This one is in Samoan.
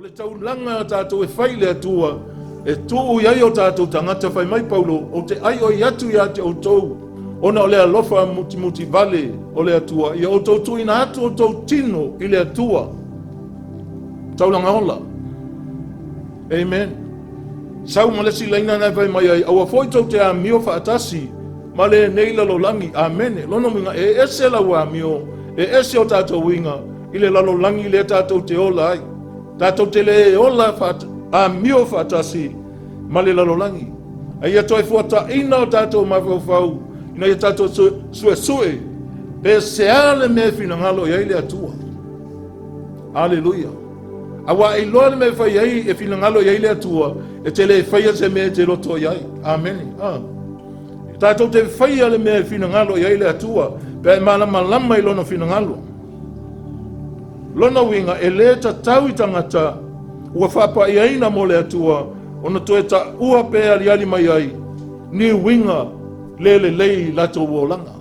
O le taulaga a tatou e fai i le Atua, e tuu i ai o tatou tagata, fai mai Paulo, ou te aioi atu ia te outou, ona o le alofa mutimutivale o le Atua, ia outou tuuina atu outou tino i le Atua. Taulaga ola. Amen. Sau ma le isi laina na e fai mai ai, aua foi tou te amio faatasi ma lenei lalolagi. Amene. Lona uiga, e ese lau amio, e ese o tatou uiga i le lalolagi lea tatou te ola ai. Tatou te le ola amio faatasi ma le lalolagi. A ia toe fuataina o tatou mafaufau ina ia tatou suesue pe sea le mea e finagalo i ai le Atua. Aleluia. Aua e iloa le mea e fai ai e finagalo i ai le Atua, e te le faia se mea e te loto i ai. Amene. Ah. Tatou te faia le mea e finagalo i ai le Atua, pe a e malamalama i lona finagalo. Lona uiga, e le tatau i tagata ua faapaiaina mo le Atua ona toe taua pe aliali mai ai ni uiga le lelei i latou olaga.